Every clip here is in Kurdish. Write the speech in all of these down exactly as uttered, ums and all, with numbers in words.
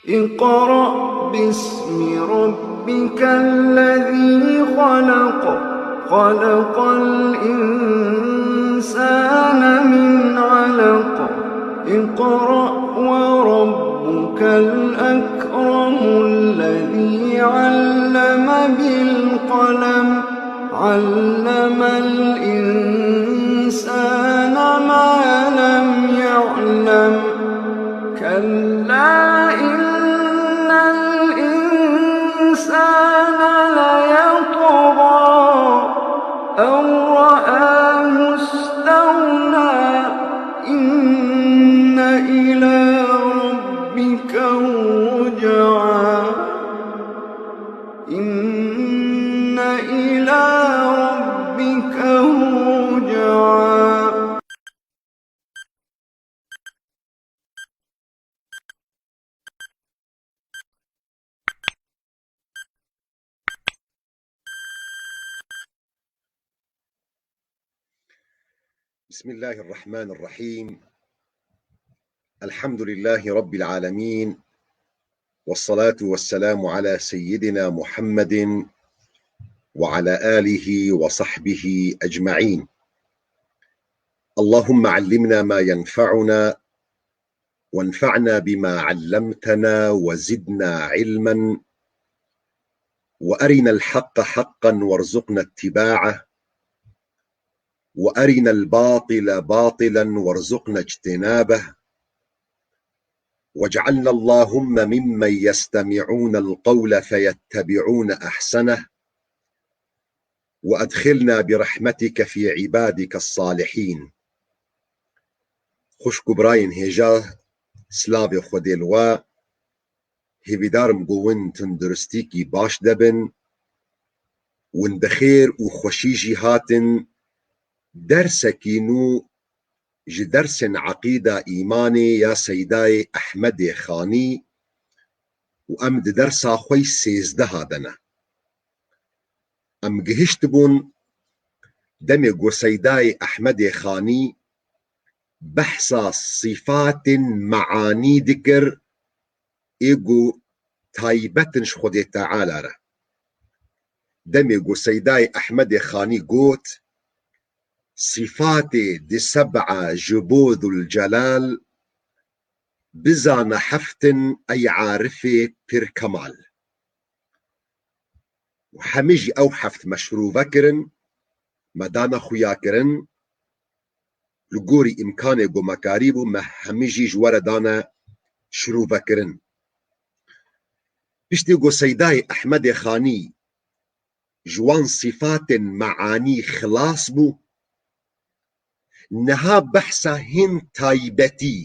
اقرأ باسم ربك الذي خلق، خلق الإنسان من علق، اقرأ وربك الأكرم الذي علم بالقلم، علم الإنسان ما لم يعلم، كلا إن الإنسان ليطغى أن رآه استغنى، إن إلى ربك الرجعى، إن إلى ربك الرجعى. بسم الله الرحمن الرحيم. الحمد لله رب العالمين، والصلاة والسلام على سيدنا محمد وعلى آله وصحبه أجمعين. اللهم علمنا ما ينفعنا، وانفعنا بما علمتنا، وزدنا علما، وأرنا الحق حقا وارزقنا اتباعه، وأرنا الباطل باطلا وارزقنا اجتنابه، واجعلنا اللهم ممن يستمعون القول فيتبعون أحسنه، وأدخلنا برحمتك في عبادك الصالحين. Xwişk û birayên hêja, silavê Xwedê li we, hêvîdar im ku win tunduristîkî baş de bin, win bi xêr û xweşî jî hatin dersekî nû ji dersên eqîda îmanê ya Seydayê Ehmedê Xanî û em di dersa xwe yî sêzdeha de ne. Em gihiştibûn demê ku Seydayê Ehmedê Xanî behsa sîfatên meanî dikir, ê ku taybet in ji Xwedê Teala re. Demê ku Seydayê Ehmedê Xanî got, sîfatê di seb'a ji bo Zûlcelal bizane heft in ey arifê pir kemal. Û hemî jî ew heft me şirove kirin, me dane xuyakirin, li gorî îmkanê ku me karîbû, me hemî jî ji we re dane şirove kirin. Piştî ku Seydayê Ehmedê Xanî ji wan sîfatên meanî xilas bû, niha behsa hin taybetî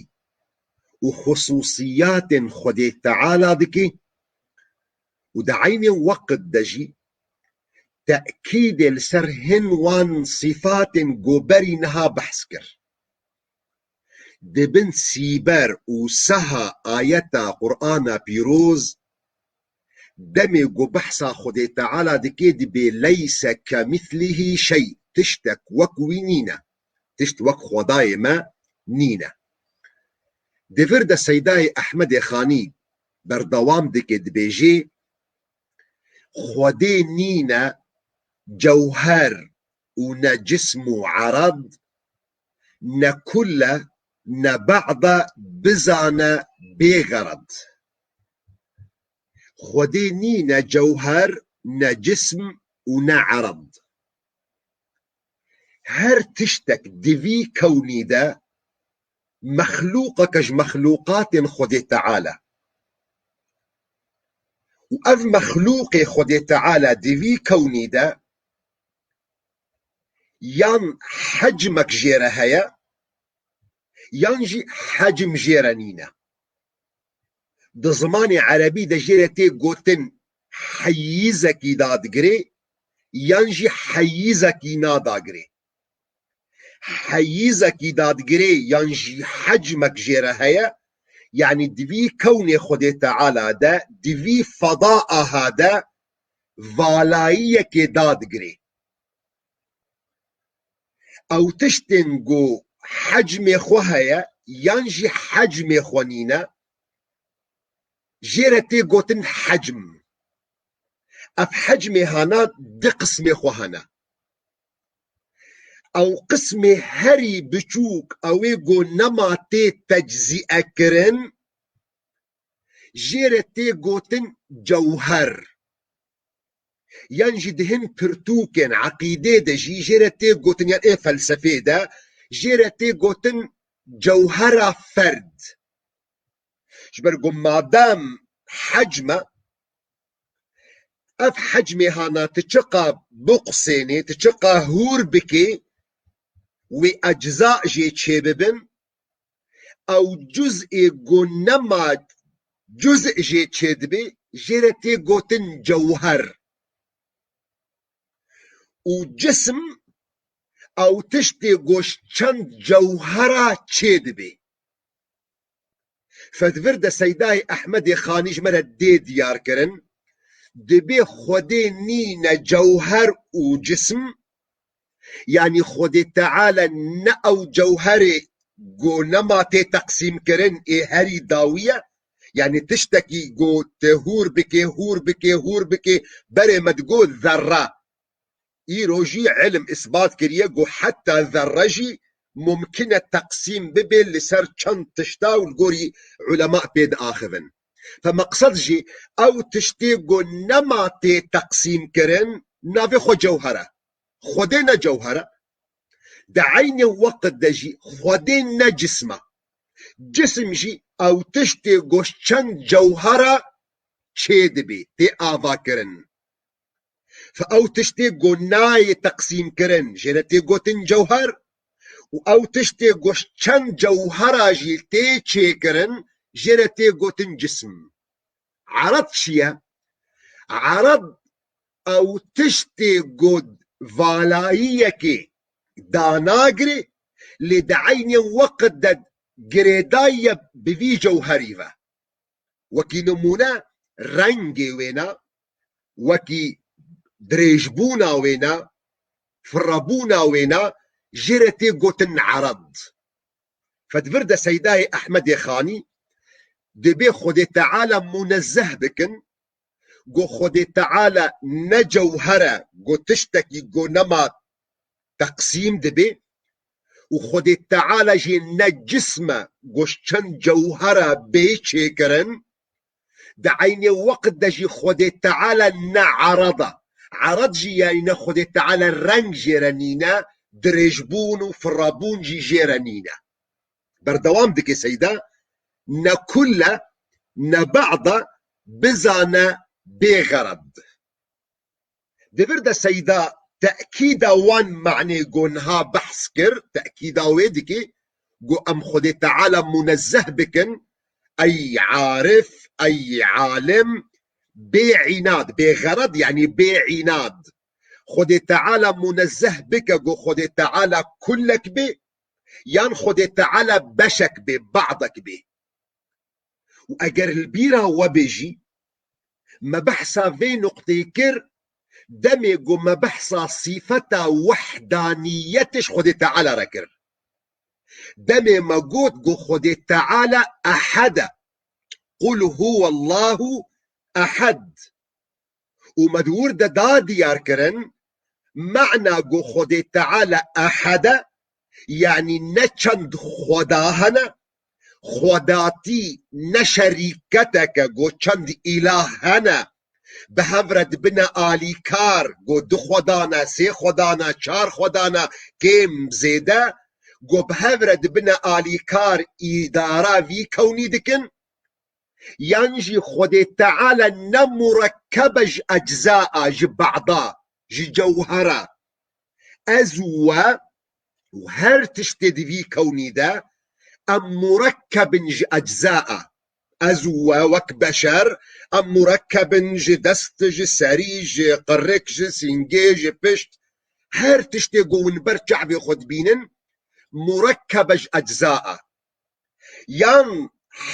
û xusûsiyatên Xwedê Teala dike û di eynê weqt de jî tekîdê li ser hin wan sîfatên ku berî niha behs kir. Di bin sîber û seha ayeta Qur'ana pîroz, demê ku behsa Xwedê Teala dike, dibê leyse kemîslihî şey, tiştek wek wî nîne, tişt wek Xwedayê me nîne. Di vir de Seydayê Ehmedê Xanî berdewam dike, dibêjê, Xwedê nîne cewher û ne cism û erad, ne kull e, ne ba'd e, bizane bêxerad. Xwedê nîne cewher, ne cism û ne erad. Her tiştek di vî kewnî de mexlûqeke ji mexlûqatên Xwedê Teala. Û ev mexlûqê Xwedê Teala di vî kewnî de yan hecmek jê re heye, yan jî hecm jê re nîne. Di zimanê erebî de jê re tê gotin heyîzekî dadigirê, yan jî heyîzekî nadagirê. Heyîzekî dadigirê yan jî hecmek jê re heye, yanî di vî kewnê Xwedê Teala de, di vî feda aha de valayiyekê dadigirê. Ew tiştên ku hecmê xwe heye yan jî hecmê xwe nîne, jê re tê gotin hecm. Ev hecmê hana di qismê xwe hene. Ew qismê herî biçûk, ew ê ku nema tê teczîe kirin, jê re tê gotin cewher. Yan jî di hin pirtûkên eqîdê de jî jê re tê gotin, yan ê felsefê de jê re tê gotin cewhera ferd. Ji ber ku madem hecm e, ev hecmê hana tu çiqa biqusênê, tu çiqa hûr bikê, wê ecza jê çêbibin, ew cuz'ê ku nema cuz jê çêdibe, jê re tê gotin cewher. Û cism, ew tiştê ku ji çend cewhera çêdibe. Fedvir de Seydayê Ehmedê Xanî ji me re dê diyar kirin, dibê Xwedê nîne cewher û cism, yanî Xwedê Teala ne ew cewherê ku nema tê teqsîm kirin ê herî dawî ye, yanî tiştekî ku tê hûr bikê, hûr bikê, hûr bikê, berê me digot zerre. Îro jî ilim îsbat kiriye ku heta zerre jî mumkin e teqsîm bibe li ser çend tişta û li gorî ulema pê diaxivin. Fe meqsed jî ew tiştê ku nema tê teqsîm kirin, navê xwe cewher e. Xwedê ne cewher e. Di eynê weqt de jî Xwedê ne cism e. Cism jî ew tiştê ku ji çend cewhera çêdibe, tê avakirin. Fe ew tiştê ku nayê teqsîmkirin, jê re tê gotin cewher û ew tiştê ku ji çend cewhera jî tê çêkirin, jê re tê gotin cism. Erad çi ye? Erad ew tiştê ku valayiyekê danagirê, lê di eynê weqt de girêdayî ye bi vî cewherî ve. Wekî nimûne rengê wêna, wekî dirêjbûna wêna, firrebûna wêna, jê re tê gotin erad. Fedvir de Seydayê Ehmedê Xanî dibê Xwedê Teala munezzeh bikin, ku Xwedê Teala ne cewher e, ku tiştekî ku nema teqsîm dibe û Xwedê Teala jî ne cism e, ku ji çend cewhera bê çêkirin, di eynê weqt de jî Xwedê Teala ne erad e. Erad jî yanî ne Xwedê Teala reng jê re nîne, dirêjbûn û firrebûn jî jê re nîne. Berdewam dike Seyda, ne kull e, ne ba'd e, bizane bêxerad. Di vir de Seyda tekîda wan manê ku niha behs kir, tekîda wê dike, ku em Xwedê Teala munezzeh bikin, ey arif, ey alim, bê înad, bêxerad, yanî bê înad. Xwedê Teala munezzeh bike, ku Xwedê Teala kullek bê, yan Xwedê Teala beşek bê, ba'dek bê. Û eger li bîra we bê jî, me behsa vê nuqteyê kir, demê ku me behsa sîfeta wehdaniyetê ji Xwedê Teala re kir. Demê me got ku Xwedê Teala ehed e. Qul huwallahu ehed. Û me di wir de da diyar kirin, mana ku Xwedê Teala ehed e, yanî ne çend xweda hene, xwedatî ne şerîketeke ku çend îlah hene, bi hev re dibine alîkar, ku du xwedan e, sê xwedan e, çar xwedan e, kêm zêde, ku bi hev re dibine alîkar îdara vî kewnî dikin, yan jî Xwedê Teala ne murekkeb e ji ecza a, ji ba'da, ji cewhera. Ez û we û her tiştê di vî kewnî de em murekkeb in ji ecza a. Ez û we wek beşer, em murekkeb in ji dest, ji serî, ji qirik, ji sîngê, ji pişt. Her tiştê ku hûn ber çavê xwe dibînin, murekkeb e ji ecza a. Yan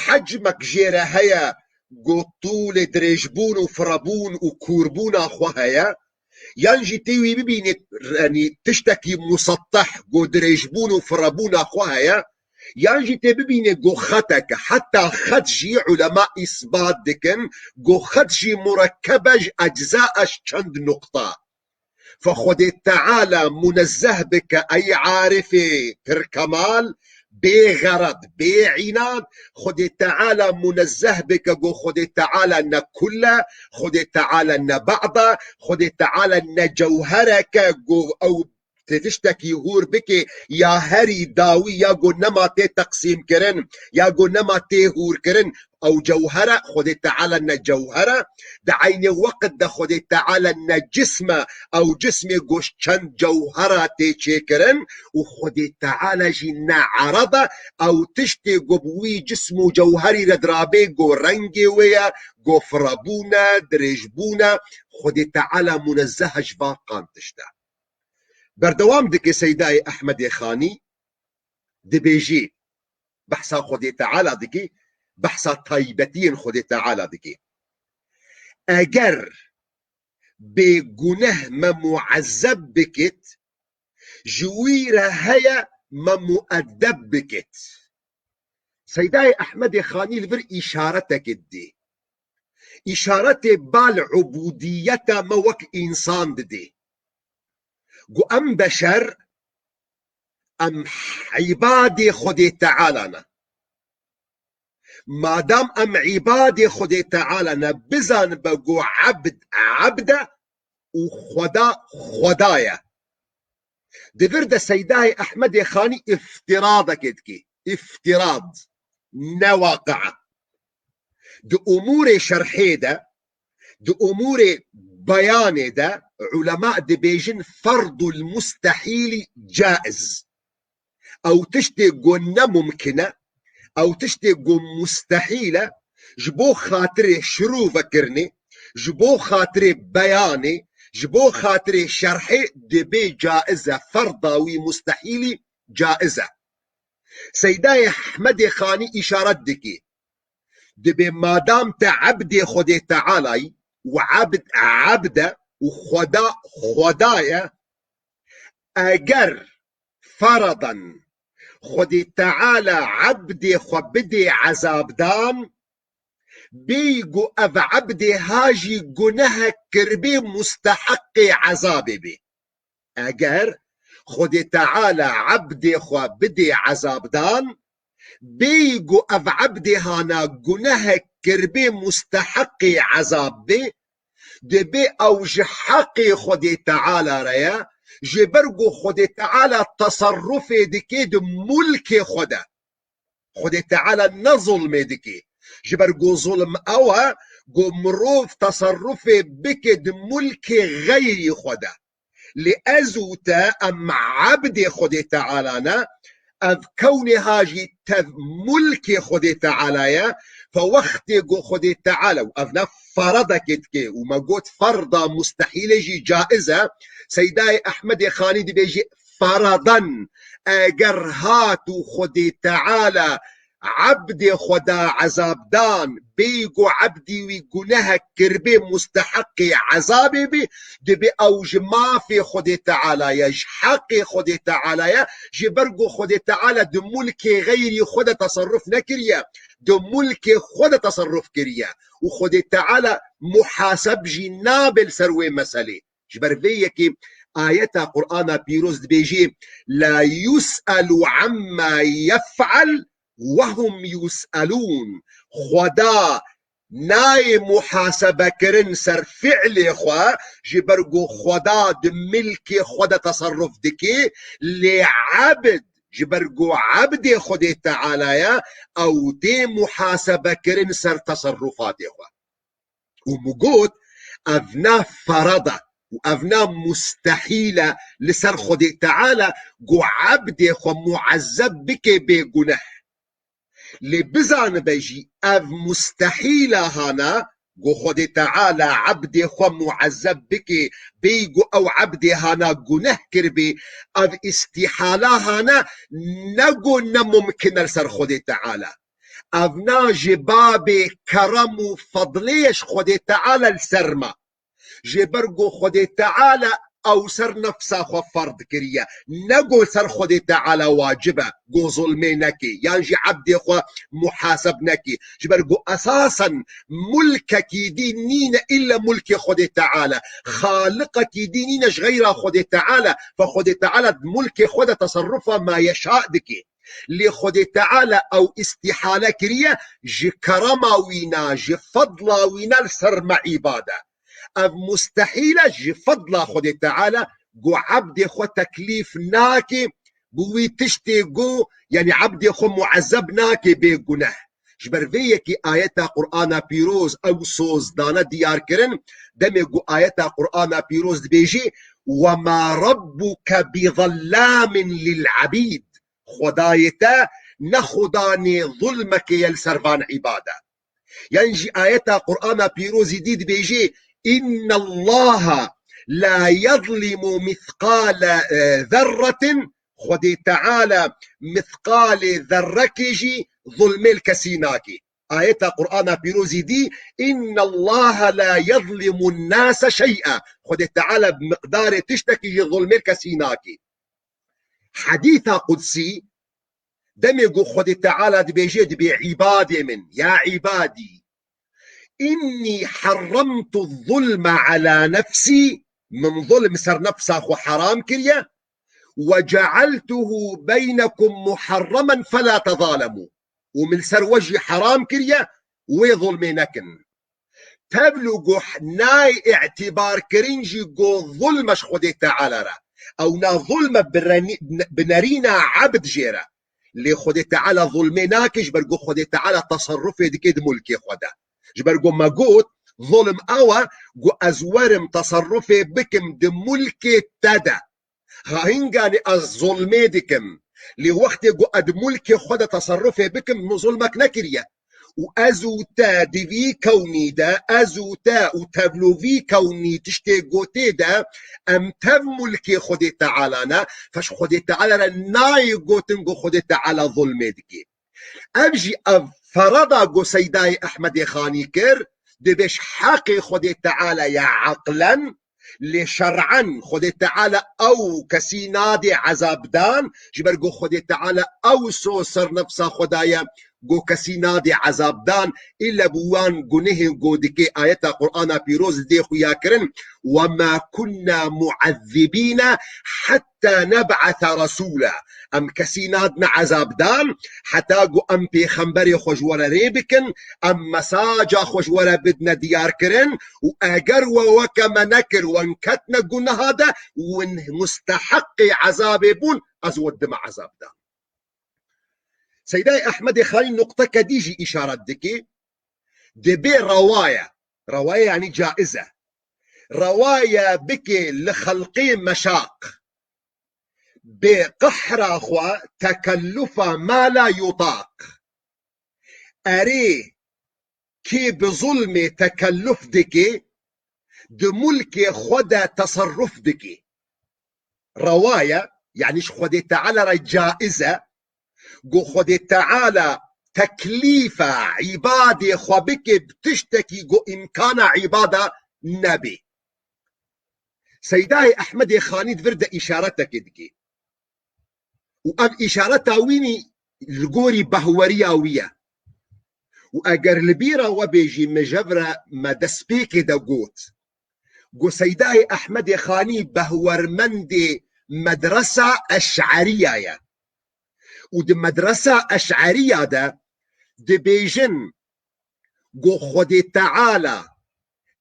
hecmek jê re heye ku tûlê dirêjbûn û firebûn û kûrbûna xwe heye, yan jî tê wî bibînî, yanî tiştekî musetteh ku dirêjbûn û firebûna xwe heye, Yan jî tê bibîne ku xeteke, heta xet jî ulema îsbat dikin, ku xet jî murekkebe ji ecza e ji çend nuqta. Fe Xwedê Teala munezzeh bike ey arifê pirkemal, bê xerad, bê înad, Xwedê Teala munezzeh bike ku Xwedê Teala ne kull e, Xwedê Teala ne ba'd e, Xwedê Teala ne cewhereke ku ew tê tiştekî hûr bike ya herî dawî ya ku nema tê teqsîmkirin ya ku nema tê hûrkirin. Ew cewher e, Xwedê Teala ne cewher e. Di eynê weqt de Xwedê Teala ne cism e, ew cismê ku ji çend cewhera tê çêkirin û Xwedê Teala jî ne erad e, ew tiştê ku bi wî cism û cewherî re dirabê ku rengê wê ye, ku firebûn e, dirêjbûn e, Xwedê Teala munezzeh e ji van qan tişt e. Berdewam dike Seydayê Ehmedê Xanî, dibêjî, behsa Xwedê Teala dikî, behsa taybetiyên Xwedê Teala dikî. Eger bê guneh me muezzeb bikit, ji wî re heye me mueddeb bikit. Seydayê Ehmedê Xanî li vir îşareteke didê. Îşaretê bal ubûdiyeta me wek însan didê. Ku em beşer, em îbadê Xwedê Teala ne. Madam em îbadê Xwedê Teala ne, bizanibe ku ebd ebd e û Xweda Xweda ye. Di vir de Seydayê Ehmedê Xanî îftiradekê dikê. Îftirad. Ne waqia. Di umûrê şerhê de, di umûrê beyanê de ulema dibêjin ferdul mustehîlî caiz. Ew tiştê ku ne mumkin e, ew tiştê ku mustehîl e, ji bo xatirê şirûvekirinê, ji bo xatirê beyanê, ji bo xatirê şerhê dibê caiz e, ferda wî mustehîlî caiz e. Seydayê Ehmedê Xanî îşaret dikî. Dibê madam te ebdê Xwedê Tealayî û ebd ebd e û Xweda Xweda ye, eger feradan Xwedê Teala ebdê xwe bidê ezabdan, bêyî ku ev ebdê ha jî gunehek kiribê musteheqê ezabê bê. Eger Xwedê Teala ebdê xwe bidê ezabdan, bêyî ku ev ebdê hana gunehek kiribê musteheqê ezab bê, dibê ew ji heqê Xwedê Teala re ye, ji ber ku Xwedê Teala teserrufê dike di mulkê xwe de. Xwedê Teala ne zulmê dike. Ji ber ku zulm ew e ku mirov teserrufê bike di mulkê xeyrî xwe de. Lê ez û te em ebdê Xwedê Teala ne, ev kewnê ha jî tev mulkê Xwedê Teala ye, fe wextê ku Xwedê Teala û ev ne feredekê dike û me got ferda mustehîlê jî caiz e, Seydayê Ehmedê Xanî dibêjî feradan, eger hat û Xwedê Teala ebdê xwe da ezabdan, bêyî ku ebdî wî gunehek kiribê musteheqê ezabê bî, dibê ew ji mafê Xwedê Teala ye, ji heqê Xwedê Teala ye, ji ber ku Xwedê Teala di mulkê xeyrî xwe de teserruf nekiriye, di mulkê xwe de teserruf kiriye û Xwedê Teala muhaseb jî nabe li ser wê meselê. Ji ber vê yekê ayeta Qur'ana Pîroz dibêjê, "La yus'elu amma yef'el we hum yus'elûn." Xweda nayê muhasebekirin ser fi'lê xwe, ji ber ku Xweda di milkê xwe de teserruf dike, lê ebd, ji ber ku ebdê Xwedê Teala ye, ew tê muhasebekirin ser teserrufatê xwe. Û min got, ev ne ferad e û ev ne mustehîl e li ser Xwedê Teala ku ebdê xwe muezzeb bike bê guneh. Lê bizanibe jî ev mustehîl e hana ku Xwedê Teala ebdê xwe muezzeb bike, bêyî ku ew ebdê hana guneh kiribê, ev îstîhala hana ne ku ne mumkin e li ser Xwedê Teala. Ev na ji babê kerem û fedlê ye ji Xwedê Teala li ser me. Ji ber ku Xwedê Teala ew ser nefsa xwe ferd kiriye. Ne go ser Xwedê Teala wacib e, go zulmê nekê, yan jî ebdê xwe muhaseb nekê. Ji ber ku esasen mulkekî dî nîne îlle mulkê Xwedê Teala. Xaliqekî dî nîne ji xeyra Xwedê Teala. Fe Xwedê Teala di mulkê xwe de teserrufa ma yeşa dike. Lê Xwedê Teala ew îstîhale kiriye ji kerema wîna, ji fedla wîna li ser me îbade. Ev mustehîl e ji fedla Xwedê Teala ku ebdê xwe teklîf nake, bi wî tiştê ku, yanî ebdê xwe muezeb nake bê guneh. Ji ber vê yekê ayeta Qur'ana pîroz ew soz dane diyar kirin, demê ku ayeta Qur'ana pîroz dibêjî, "Wema Rabbuke bi zellamin lil abîd." Xwedayê te ne xudanê zulmekê ye li ser van îbade. Yan jî ayeta Qur'ana pîrozî dî dibêjê, "Innallaha la yezlimu mithqale, e, zerretin", Xwedê Teala mithqalê zerrekê jî zulmê li kesî nake. Ayeta Qur'ana pîrozî dî, "Innallaha la yezlimun nase şey'a." Xwedê Teala bi miqdarê tiştekî jî zulmê li kesî nake. Hedîsa qudsî, demê ku Xwedê Teala dibêje, dibê, "Îbadê min, ya îbadî, innî herremtu zulme ala nefsî", min zulm ser nefsa xwe heram kiriye, "we cealtuhu beynekum muharremen fela tezalemu", û min ser we jî heram kiriye, wê zulmê nekin. Tevlû guh nayê îtîbar kirin jî go zulme ji Xwedê Teala re. Ew na zulme bi renî-, bi nerîna ebd jê re. Lê Xwedê Teala zulmê nake ji ber ku Xwedê Teala teserrufê dike di mulkê xwe de. Ji ber ku me got, zulm ew e ku ez werim teserrufê bikim di mulkê te de. Ha hinganê ez zulmê dikim. Lê wextê ku ez di mulkê xwe de teserrufê bikim, min zulmek nekiriye. Û ez û te di vî kewnî de, ez û te û tevlû vî kewnî tiştê gotê de, em tev mulkê Xwedê Teala ne, fe ji Xwedê Teala re nayê gotin ku Xwedê Teala zulmê dike. Ev jî ev ferada ku Seydayê Ehmedê Xanî kir, dibê ji heqê Xwedê Teala ye eqlen, lê şer'en Xwedê Teala ew kesî nadê ezabdan, ji ber ku Xwedê Teala ew so ser nefsa xwe daye, ku kesî nadê ezabdan, îlle bi wan gunehên ku dike ayeta Qur'ana pîroz dê xuya kirin, "Wema kunna muezzibîne hetta neb'ese resûla." Em kesî nadine ezabdan, heta ku em pêxemberê xwe ji we re rê bikin, em mesaja xwe ji we re bidine diyar kirin û eger we weke me nekir, wen ketine guneha de, wen musteheqê ezabê bûn, ez we dime ezabdan. Seydayê Ehmedê Xanî nuqteke dî jî îşaret dike, dibê rewa ye. Rewa ye yanî caiz e. Rewa ye bike li xelqê meşaq. Bê qehra xwe tekellufa ma la yutaq. Erê, kê bi zulmê tekelluf dike, di mulkê xwe de teserruf dike. Rewa ye, yanî ji Xwedê Teala re caiz e, ku Xwedê Teala teklîfa îbadê xwe bike bi tiştekî ku îmkana îbada nebê. Seydayê Ehmedê Xanî di vir de îşaretekê dike. Û ev îşareta wî nî li gorî behweriya wî ye. Û eger li bîra we bê jî, me ji vir e me destpêkê de got, ku Seydayê Ehmedê Xanî behwermendê medresa Eş'eriya ye. Û di medresa Eş'eriya de dibêjin, ku Xwedê Teala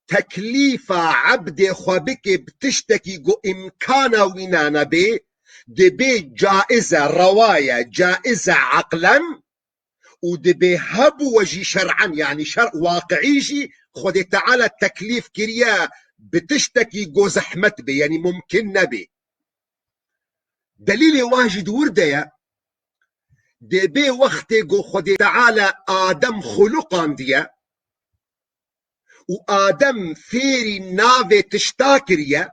teklîfa ebdê xwe bike bi tiştekî ku îmkana wî nanebê, dibê caiz e, rewa ye, caiz e eqlen û dibê hebû we jî şer'en, yanî şer-, waqiî jî Xwedê Teala teklîf kiriye bi tiştekî ku zehmet be, yanî mumkin nebe. Delîlê wan jî di wir de ye. Dê bê wextê ku Xwedê Teala Adem xuluqandiye û Adem fêrî navê tişta kiriye,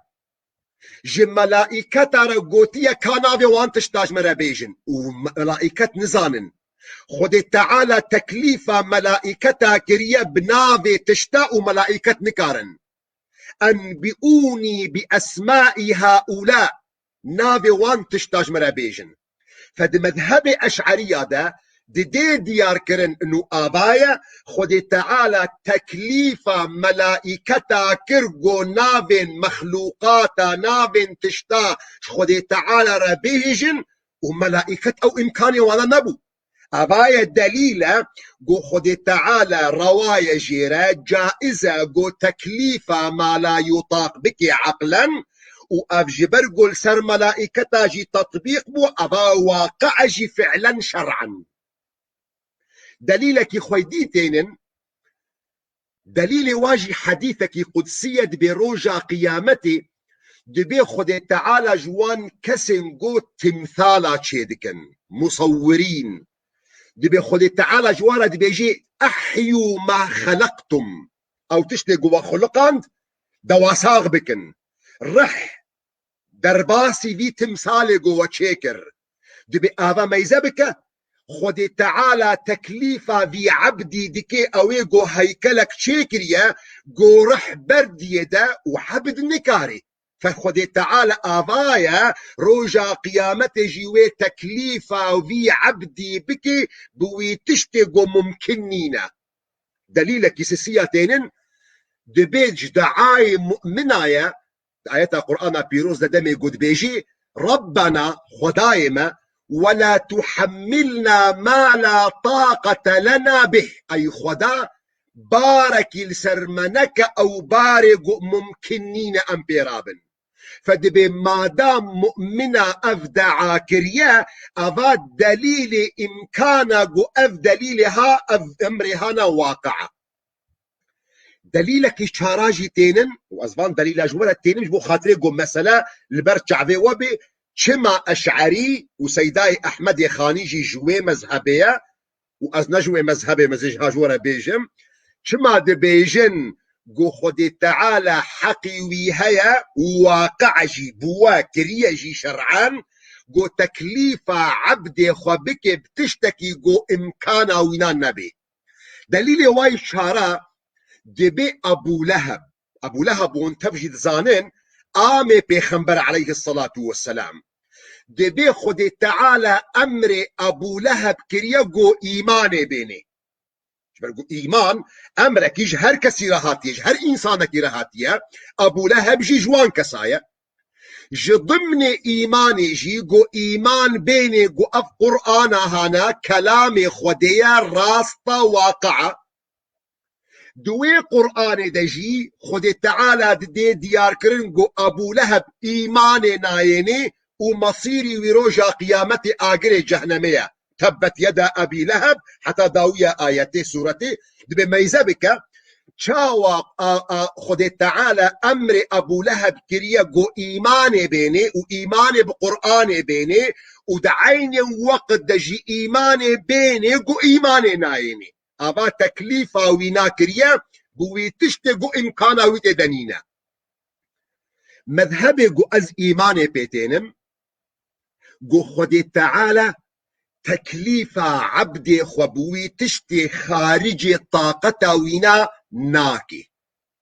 ji melaîketa re gotiye, ka navê wan tişta ji me re bêjin. Û melaîket nizanin. Xwedê Teala teklîfa melaîketa kiriye bi navê tişta û melaîket nikarin. "Enbiûnî bi esmâi haûlâ." Navê wan tişta ji min re bêjin. Fe di mezhebê eş'eriya de didê diyarkirin û ava ye, Xwedê Teala teklîfa melaîketa kir, go navên mexlûqata, navên tişta ji Xwedê Teala re bihêjin û melaîket ew îmkanê wana nebû. Ava ye delîl e, go Xwedê Teala rewa ye jê re, caiz e, go teklîfa ma la yutaq bike eqlen û ev ji ber go li ser melaîketa jî tetbîq bû, eva waqi e jî fi'len şer'en. Delîlekî xweydî tênin, delîlê wa jî hedîsekî qudsî ye, dibê roja qiyametê dibê Xwedê Teala ji wan kesên go timsala çêdikin, musewwirîn. Dibê Xwedê Teala ji wan re dibêjê, "Ehyû ma xeleqtum." Ew tiştê ku we xuliqand, dewasax bikin. Rih derbasî vî timsalê ku we çêkir. Dibê ava meyze bike, Xwedê Teala teklîfa vî ebdî dike, ew ê ku heykelek çêkiriye, ku rih berdiyê de û hebd nikarê. Fe Xwedê Teala ava ye, roja qiyametê jî wê teklîfa vî ebdî bike, bi wî tiştê ku mumkin nîne. Delîlekî sisiya tênin, dibê ji deayê mu'mina ye, di ayeta Qur'ana pîroz de demê ku dibêjî, "Rabbena, Xwedayê me, we la tuhemmilna ma la taqete lena bih." Ey Xweda, barekî li ser me neke, ew barê ku mumkin nîne em pê rabin. Fe dibê madam mu'mina ev dea kiriye, eva delîlê îmkana ku ev delîlê ha, ev emrê hana waqia. Delîlekî çara jî tênin, û ez van delîla ji we re tênim, ji bo xatirê ku mesele li ber çavê we bê, çima Eş'erî û Seydayê Ehmedê Xanî jî ji wê mezhebê ye, û ez ne ji wê mezhebê me, ez ê ji ha ji we re bêjim, çima dibêjin ku Xwedê Teala heqî wî heye û waqi jî bûwe, kiriye jî şer'an, ku teklîfa ebdê xwe bike bi tiştekî ku îmkana wîna nebê. Delîlê wa yî çara dibê Ebû Leheb. Ebû Leheb û hûn tev jî dizanin, amê Pêxember aleyhisselatu vesselam. Dibê Xwedê Teala emrê Ebû Leheb kiriye ku îmanê bênê. Ji ber ku îman emrekî ji her kesî re hatiye, ji her însanekî re hatiye. Ebû Leheb jî ji wan kesa ye. Ji dimnê îmanê jî ku îman bênê ku ev Qur'ana hana kelamê Xwedê ye, rast e, waqi e. Di wê Qur'anê de jî Xwedê Teala didê diyarkirin ku Ebû Leheb îmanê nayênê û mesîrî wî roja qiyametê agirê cehnemê ye. Tebbet yeda Ebî Leheb, heta dawiya ayetê sûretê, dibê meyze bike, çawa a, a, Xwedê Teala emrê Ebû Leheb kiriye ku îmanê bênê û îmanê bi Qur'anê bênê û di eynê weqt de jî îmanê bênê ku îmanê nayênê. Ava teklîfa wî nakiriye, bi wî tiştê ku îmkana wî tê de nîne. Mezhebê ku ez îmanê pê tênim, ku Xwedê Teala teklîfa ebdê xwe bi wî tiştê xaricê taqeta wîna nake.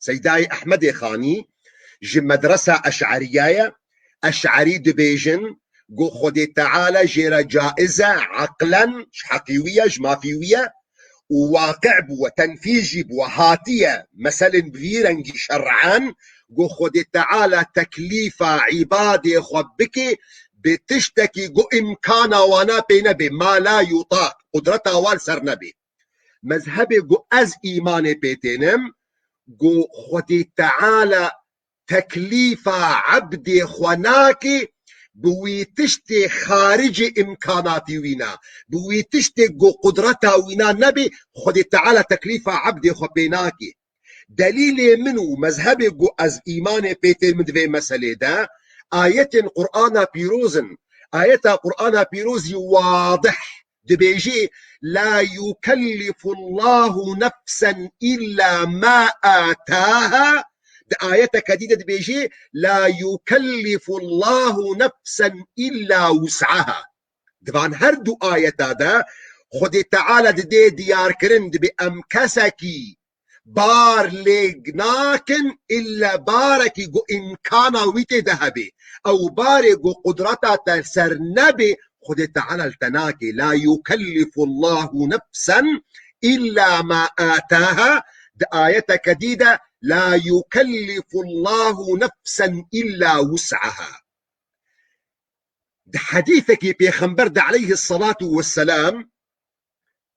Seydayê Ehmedê Xanî ji medresa Eş'eriya ye. Eş'erî dibêjin ku Xwedê Teala jê re caiz e, eqlen ji heqî wî ye, ji mafî wî ye û waqi bûye, tenfîz jî bûye, hatiye, meselên bi vî rengî şer'en, ku Xwedê Teala teklîfa îbadê xwe bike bi tiştekî ku îmkana wana pê nebê, ma la yutaq, qudreta wan ser nebê. Mezhebê ku ez îmanê pê tênim, ku Xwedê Teala teklîfa ebdê xwe nake, bi wî tiştê xaricê îmkanatî wîna, bi wî tiştê ku qudreta wîna nebê, Xwedê Teala teklîfa ebdê xwe pê nake. Delîlê min û mezhebê ku ez îmanê pê tênim di vê meselê de, ayetên Qur'ana pîroz in. Ayeta Qur'ana pîroz jî wadih dibêjî, "La yukellifullahu nefsen illa ma ataha." Di ayeteke dî de dibêjî, "La yukellifullahu nefsen illa wus'aha." Di van her du ayeta de Xwedê Teala didê diyarkirin, dibê em kesekî bar lê nakin illa barekî ku îmkana wî tê de hebe. Ew barê ku qudreta te ser nebe, Xwedê Teala li te nake. La yukellifu Allahu nefsen illa ma ataha. Di ayeteke dî de, la yukellifu Allahu nefsen illa wus'aha. Di hedîsekî Pêxember de aleyhi salatu vesselam,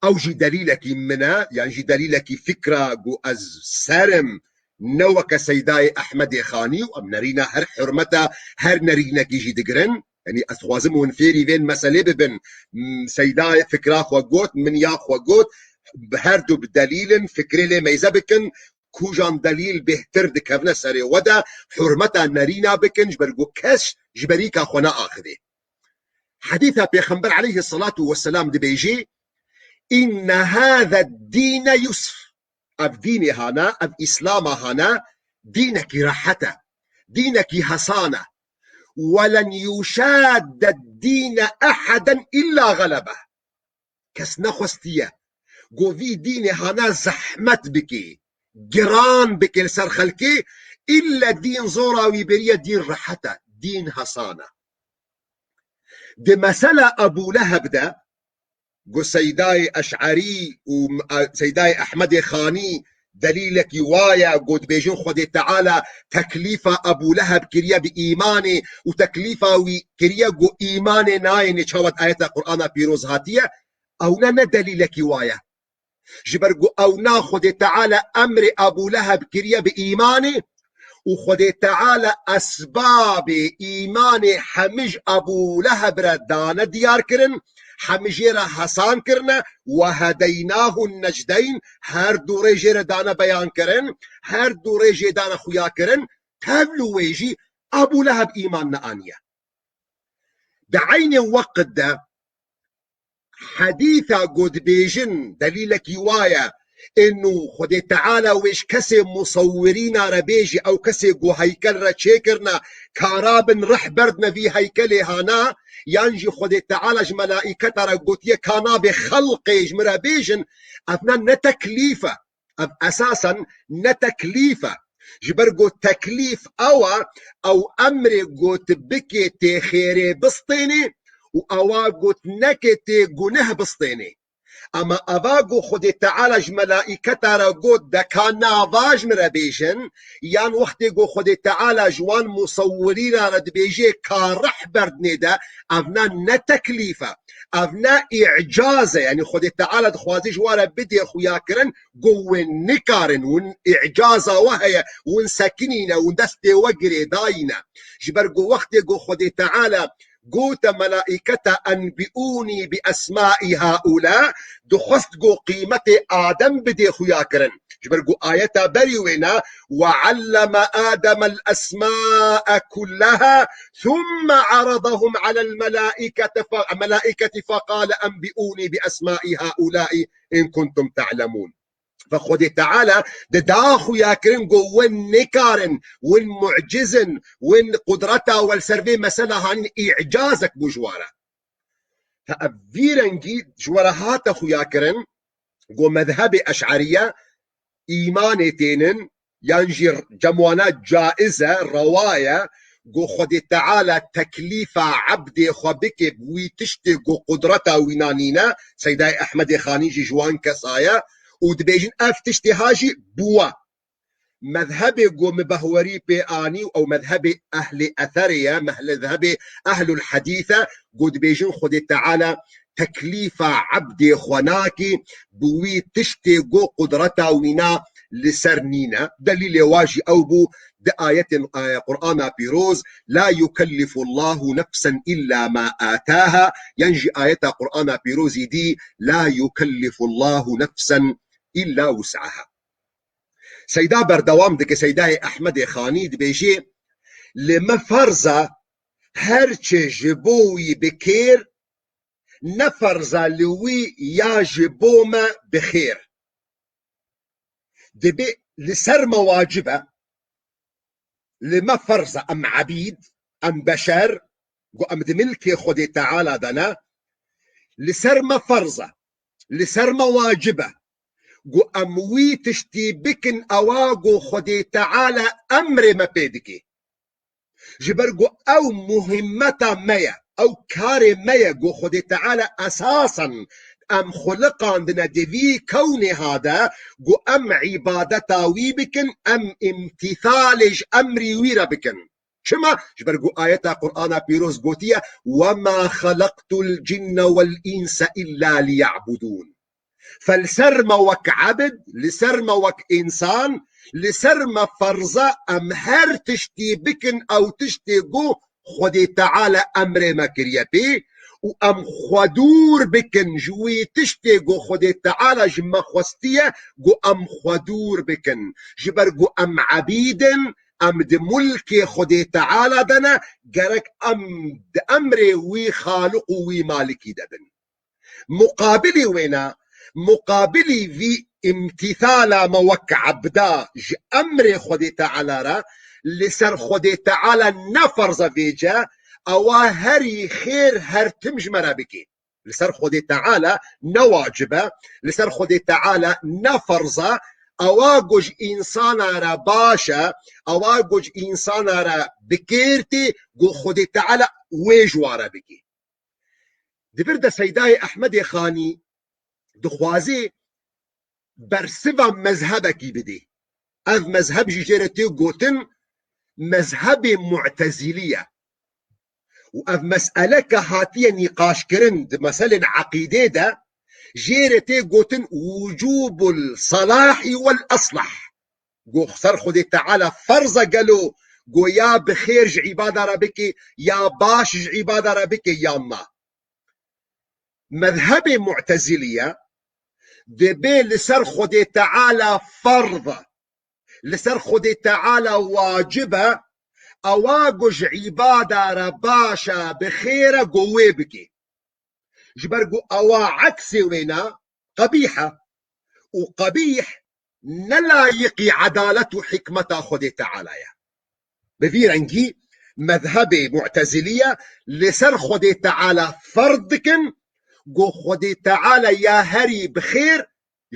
ew jî delîlekî min e, yan jî delîlekî fikra ku ez serim, ne weke Seydayê Ehmedê Xanî û em nerîna her hurmeta her nerînekî jî digirin. Yanî ez dixwazim hûn fêrî vên meselê bibin. M-, Seydayê fikra xwe got, min ya xwe got, bi her du bi delîl in, fikrê lê meyze bikin, kujan delîl bêhtir dikevne serê we de, hurmeta nerîna bikin, ji ber ku kes ji berîka xwe neaxivê. Hedîsa Pêxember aleyhi salatu vesselam dibêjî, inne hâze dîne yusr. Ev dînê hana, ev Îslama hana, dînekî rehet e, dînekî hesan e. Welen yuşadde dîne eheden illa galebe. Kes nexwestiye ku vî dînê hana zehmet bike, giran bike li ser xelkê, ille dîn zora wî beriye, dîn rehet e, dîn hesan e. Di mesela Ebû Leheb de, ku Seydayê Eş'erî û, e, Seydayê Ehmedê Xanî delîlekî wa ye, ku dibêjin Xwedê Teala teklîfa Ebû Leheb kiriye bi îmanê û teklîfa wî kiriye ku îmanê nayêne, çawa di ayeta Qur'ana pîroz hatiye, ewna ne delîlekî wa ye. Ji ber ku ewna Xwedê Teala emrê Ebû Leheb kiriye bi îmanê û Xwedê Teala esbabê îmanê hemî ji Ebû Leheb re dane diyar kirin, hemî jê re hesan kirine, we hedeynahu necdeyn, her du rê jê re dane beyan kirin, her du rê jê dane xuya kirin, tevlû wê jî Ebû Leheb îman neaniye. Di eynê weqt de hedîsa ku dibêjin delîlekî wa ye, ênû Xwedê Teala wê ji kesê musewwirîna re bêjî, ew kesê ku heykel re çêkirine, ka rabin rih berdine vî heykelê hana, yan jî Xwedê Teala ji melaîketa re gotiye, ka nabê xelqê ji min re bêjin, evna ne teklîf e. Ev esasen ne teklîf e. Ji ber ku teklîf ew e, ew emrê ku tu bikê tê xêrê bistênê û ewa ku tu nekê tê guneh bistênê. Ema eva ku Xwedê Teala ji melaîketa re got, de ka nava ji min re bêjin, yan wextê ku Xwedê Teala ji wan musewwirîna re dibêje, ka rih berdinê de, evna ne teklîf e, evna îcaz e. Yanî Xwedê Teala dixwaze ji wan re bidê xuya kirin, ku win nikarin, win îcaza we heye, win sekinîne, win destê we girêdayîne. Ji ber ku wextê ku Xwedê Teala gote melaîketa, enbiûnî bi esmaî haûlâ, dixwest ku qîmetê Adem bidê xuya kirin. Ji ber ku ayeta berî wêne, "Ve alleme Ademel esmâe kullehâ, thumme aradahum alel melâiketi fe-, melâiketi fekâle enbiûnî bi esmâi haûlâi in kuntum te'lemûn." Ve Xwedê Teala di da xuya kirin ku win nikarin, win muciz in, win qudreta we li ser vê mesela hanîn îcazek bû ji wan re. Te ev vî rengî ji we re hate xuya kirin ku mezhebê Eş'eriye îmanê tênin, yan jî cem wana caiz e, rewa ye, ku Xwedê Teala teklîfa ebdê xwe bike bi wî tiştê ku qudreta wîna nîne, Seydayê Ehmedê Xanî jî ji wan kesa ye, û dibêjin ev tiştê ha jî bûwa. Mezhebê ku min behwerî pê anî û ew mezhebê ehlê etherê ye, mezhebê ehlul hedîs e, ku dibêjin Xwedê Teala teklîfa ebdê xwe nake, bi wî tiştê ku qudreta wîna li ser nîne. Delîlê wa jî ew bû di ayetên, e, Qur'ana pîroz, "La yukellifu Allahu nefsen illa ma ataha", yan jî ayeta Qur'ana pîrozî dî, "La yukellifu Allahu nefsen illa wus'aha." Seyda berdewam dike, Seydayê Ehmedê Xanî dibêje, "Li me ferz e her çi ji bo wî bi kêr, ne ferz e li wî ya ji bo me bi xêr." Dibê li ser me wacib e, li me ferz e, em ebîd, em beşer, ku em di milkê Xwedê Teala de ne, li ser me ferz e, li ser me wacib e, ku em wî tiştî bikin, ewa ku Xwedê Teala emrê me pê dike. Ji ber ku ew muhimmeta me ye, ew karê me ye ku Xwedê Teala esasen em xuliqandine di vî kewnê ha de ku em îbadeta wî bikin, em îmtîsalê ji emrî wî re bikin. Çima? Ji ber ku ayeta Qur'ana Pîroz gotiye, "Wema xelaqtul cinne vel inse illa liya'budûn." Fe li ser me wek ebid, li ser me wek însan, li ser me ferz e em her tiştî bikin ew tiştê ku Xwedê Teala emrê me kiriye pê û em xwe dûr bikin ji wî tiştê ku Xwedê Teala ji me xwestiye ku em xwe dûr bikin. Ji ber ku em ebîd in, em di mulkê Xwedê Teala de ne, gerek em di emrê wî Xaliq û wî Malikî de bin. Muqabilî wêna, muqabilî vî îmtîsala me wek ebda ji emrê Xwedê Teala re, li ser Xwedê Teala ne ferz e vêce, ewa herî xêr her tim ji me re bikê. Li ser Xwedê Teala ne wacib e, li ser Xwedê Teala ne ferz e, ewa ku ji însana re baş e, ewa ku ji însana re bi kêr tê, ku Xwedê Teala wê ji wa re bikê. Di vir de Seydayê Ehmedê Xanî dixwazê bersiva mezhebekî bidê. Ev mezheb jî jê re tê gotin mezhebê Mu'tezilî ye. Û ev mesele ke hatiye nîqaşkirin di meselên eqîdê de, jê re tê gotin wucûbul salahî wel eslah. Go ser Xwedê Teala ferz e gelo, go ya bi xêr ji îbada re bike, ya baş ji îbada re bike, yan na. Mezhebê Mu'teziliye dibê li ser Xwedê Teala ferz e, li ser Xwedê Teala wacib e, ewa go ji îbada re baş e, bi xêr e, go wê bike. Ji ber ku ewa eksê wêna qebîh e û qebîh ne layiqî edalet û hikmeta Xwedê Teala ye. Bi vî rengî mezhebê Mu'teziliye li ser Xwedê Teala ferz dikin, ku Xwedê Teala ya herî bi xêr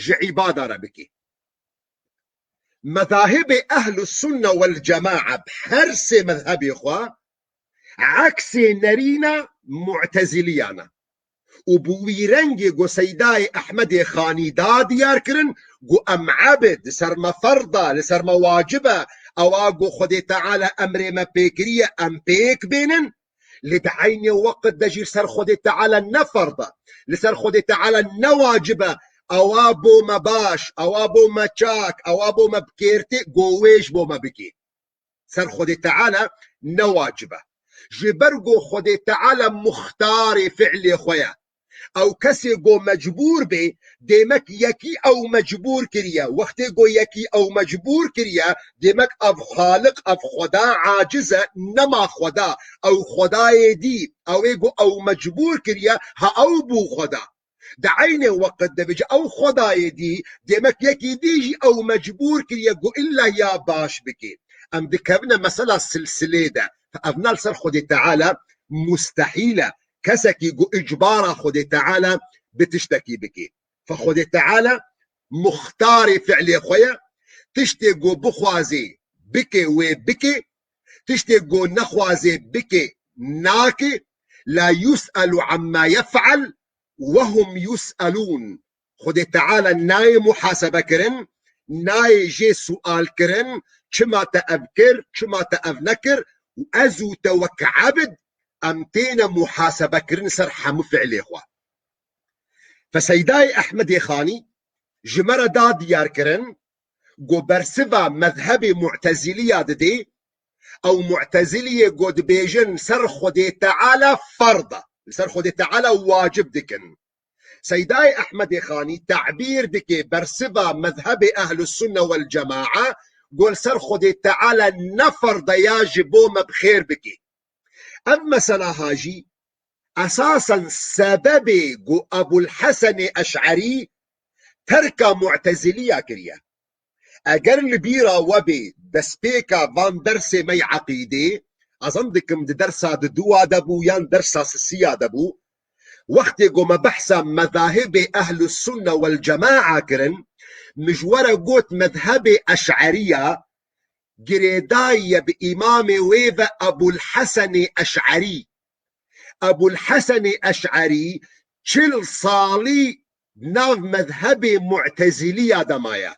ji îbada re bikê. Mezahibê Ehlus Sunne wel Cemae bi her sê mezhebê xwe eksê nerîna Mu'teziliyan e. Û bi wî rengê ku Seydayê Ehmedê Xanî da diyar kirin, ku em ebid, li ser me ferz e, li ser me wacib e, ewa ku Xwedê Teala emrê me pê kiriye, em pêk bênin, lê di eynê weqt de jî li ser Xwedê Teala ne ferz e, li ser Xwedê Teala ne wacib e, ewa bo me baş, ewa bo me çak, ewa bo me bi kêr tê, go wê ji bo me bikê. Ser Xwedê Teala ne wacib e. Ji ber ku Xwedê Teala muxtarê fi'lê xwe ye. Ew kesê ku mecbûr bê, demek yekî ew mecbûr kiriye. Wextê ku yekî ew mecbûr kiriye, demek ev Xaliq, ev Xweda aciz e, nema Xweda. Ew Xwedayê dî, ew ê ku ew mecbûr kiriye, ha ew bû Xweda. Di eynê weqt de bêje ew Xwedayê dî, demek yekî dî jî ew mecbûr kiriye ku illa ya baş bike. Em dikevine mesela silsilê de. Ev na li ser Xwedê Teala mustehîl e. Kesekî ku icbara Xwedê Teala bi tiştekî bike. Fe Xwedê Teala muxtarê fi'lê xwe ye. Tiştê ku bixwazê bike wê bike. Tiştê ku nexwazê bike nake. La yus'elu amma yef'el ve hum yus'elûn. Xwedê Teala nayê muhasebe kirin, nayê jê sual kirin, çima te ev kir, çima te ev nekir, û ez û te wek ebid em têne muhasebe kirin ser hemû fi'lê xwe. Fe Seydayê Ehmedê Xanî ji me re da diyar kirin, ku bersiva mezhebê Mu'teziliya didê, ew Mu'teziliyê ku dibêjin ser Xwedê Teala ferz e, li ser Xwedê Teala wacib dikin. Seydayê Ehmedê Xanî tabîr dike bersiva mezhebê Ehlus Sunne wel Cemae, ku li ser Xwedê Teala ne ferz e ya ji bo me bi xêr bike. Ev mesela ha jî esasen sebebê ku Ebul Hesenê Eş'erî terka Mu'teziliya kiriye. Eger li bîra we bê destpêka van dersê me yê eqîdê, ez zan dikim di dersa diduwa de bû yan dersa sisiya de bû, wextê ku me behsa mezahibê Ehlus Sunne wel Cemae kirin, Min ji we re got mezhebê Eş'eriya girêdayî ye bi îmamê wê ve Ebul Hesenê Eş'erî. Ebul Hesenê Eş'erî çil salî nav mezhebê Mu'teziliya de maye.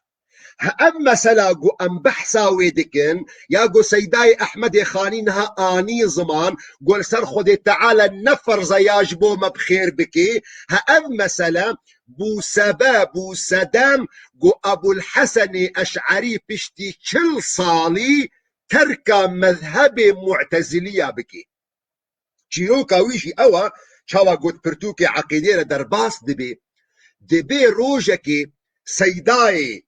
He, ev mesela ku em behsa wê dikin, ya ku Seydayê Ehmedê Xanî niha anî ziman, ku li ser Xwedê Teala ne ferz e ya ji bo me bi xêr bikê, he, ev mesele bû sebeb û sedem ku Ebul Hesenê Eş'erî piştî çil salî terka mezhebê Mu'teziliya bikê. Çîroka wî jî ew e, çawa got pirtûkê eqîdê re derbas dibe, dibê rojekê Seydayê,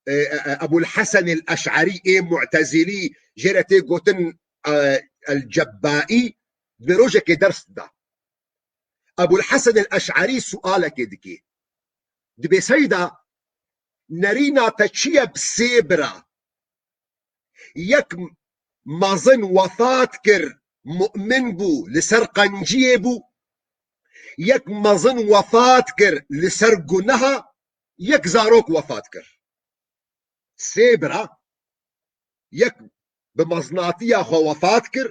e, e, e, Ebul Hesenê el Eş'erî ê Mu'tezilî jê re tê gotin, e, El Cebbaî, dibê rojekê ders dida. Ebul Hesen el Eş'erî sualekê dike. Dibê Seyda, nerîna te çi ye bi sê bira? Yek mezin wefat kir, mu'min bû, li ser qenciyê bû. Yek mezin wefat kir li ser guneha, yek zarok wefat kir. Sê bira, yek bi mezinatiya xwe wefat kir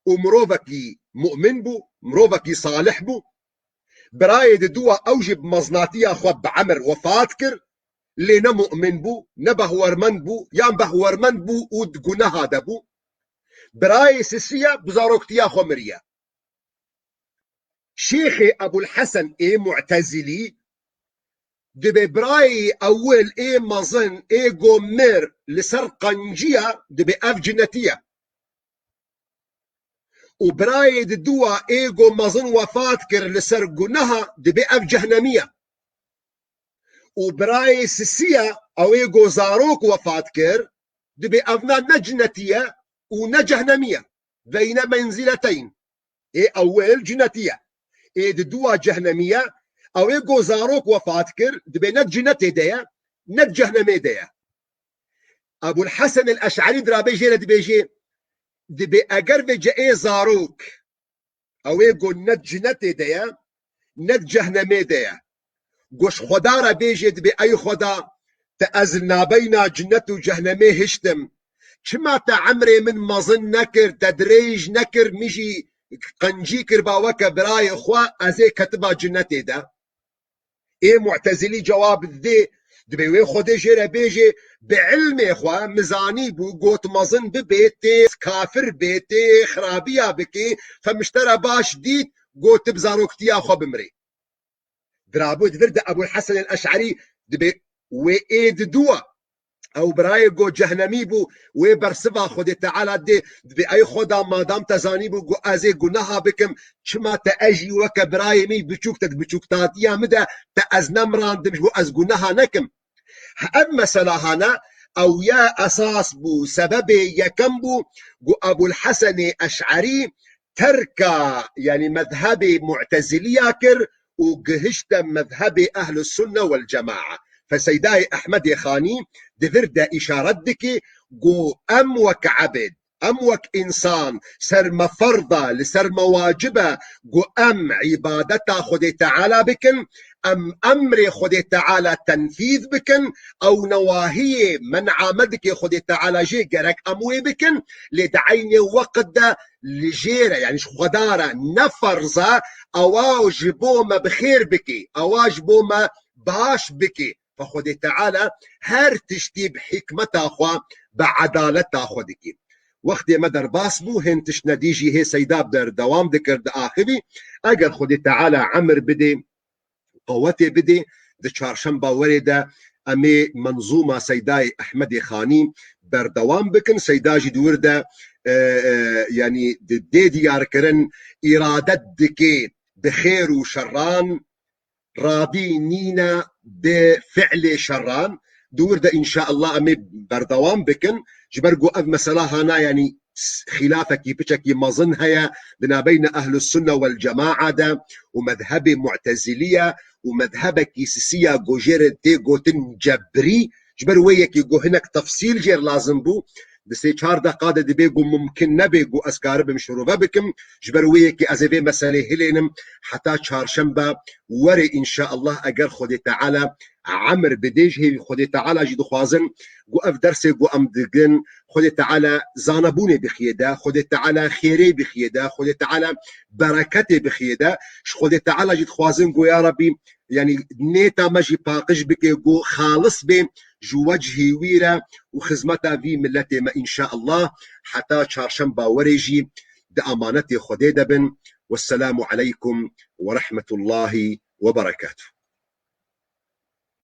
û mirovekî mu'min bû, mirovekî salih bû. Birayê di dû a ew jî bi mezinatiya xwe bi emir wefat kir, lê ne mu'min bû, ne behwermend bû, yan behwermend bû û di guneha de bû. Birayê sisiya bi zaroktiya xwe miriye. Şêxê Ebul Hesen ê Mu'tezilî dibê birayê ewil ê mezin ê go mir li ser qenciya dibê ev cinetî ye. Û birayê di dû a ê go mezin wefat kir li ser guneha dibê ev cehnemî ye. Û birayê sisiya ew ê go zarok wefat kir dibê ev ne, ne cinetî ye û ne cehnemî ye. Beyne menzileteyn. Ê ewil cinetî ye. Ê di dû a cehnemî ye. Ew ê go zarok wefat kir, dibê ne di cinetê de ye, ne di cehnemê de ye. Ebul Hesen el Eş'erî dirabê jê re dibêjê, dibê eger vê ce ê zarok, ew ê go ne di cinetê de ye, ne di cehnemê de ye. Go ji Xweda re bêjê dibê, ey Xweda, te ez li nabeyna cinet û cehnemê hiştim. Çima te emrê min mezin nekir, te dirêj nekir, min jî qencî kir ba weke birayê xwe, ez ê ketiba cinetê de? Ê Mu'tezilî cewab didê, dibê wê Xwedê jê re bêjê, bi ilmê xwe min zanîbû, got mezin bibê, tê kafir bê, tê xirabiya bikê, xem ji te re baş dît, got tu bi zaroktiya xwe bimirê. Dirabû di vir de Ebul Hesen el Eş'erî dibê wê ê di dû a. Ew birayê go cehnemî bû, wê bersiva Xwedê Teala dê, dibê ey Xweda, madam te zanîbû go ez ê guneha bikim, çima te ez jî weke birayê min biçûk te di biçûktatiya min de te ez nemirandim ji bo ez guneha nekim. Ev mesela hane, ew ya esas bû, sebebê yekem bû, ku Ebul Hesenê Eş'erî terka, yanî mezhebê Mu'teziliya kir û gihişte mezhebê Ehlus Sunne wel Cemaa. Fe Seydayê Ehmedê Xanî di vir de îşaret dike, ku em wek ebid, em wek însan, ser me ferz e, li ser me wacib e, ku em îbadeta Xwedê Teala bikin, em emrê Xwedê Teala tenfîz bikin, ew newahiyê, men'a me dike Xwedê Teala jê gerek em wê bikin, lê di eynê weqt de li jê re, yanî ji Xweda re ne ferz e, ewa ji bo me bi xêr bikê, ewa ji bo me baş bikê. Fe Xwedê Teala her tiştî bi hikmeta xwe, bi edaleta xwe dikê. Wextê me derbas bû, hin tiştine dî jî hê Seyda berdewam dikir, diaxivî. Eger Xwedê Teala emir bidê, qewetê bidê, di çarşemba werê de em ê menzûma Seydayê Ehmedê Xanî berdewam bikin. Seyda jî di wir de, e, e, yanî di, dê diyarkirin, îradet dikê bi xêr û şerran, radî nîne bi fi'lê şerran. Di wir de înşaallah em ê berdewam bikin. Ji ber ku ev mesela hana, yanî s-, xîlafekî piçekî mezin heye di nabeyna Ehlus Sunne wel Cemaa de û mezhebê Mu'teziliye û mezhebekî sisiya ku jê re tê gotin cebrî. Ji ber wê yekê ku hinek tefsîl jê re lazim bû, di sê çar deqa de dibê ku mumkin nebe ku ez karibim şirove bikim. Ji ber wê yekê ez ê vê meselê hilênim heta çarşembe werê înşaallah, eger Xwedê Teala emir bidê. Ji hêvî Xwedê Teala jî dixwazin ku ev dersê ku em digin, Xwedê Teala zanebûnê bixiye de, Xwedê Teala xêrê bixiye de, Xwedê Teala bereketê bixiye de. Ji Xwedê Teala jî dixwazin ku ya Rebî, yanî nêta me jî paqij bike ku xalis bê ji wecihî wî re û xizmeta vî miletê me înşaallah. Heta çarşemba werê jî di amanetê Xwedê de bin. Wesselamu aleykum ve rahmetullahi ve berekatuh.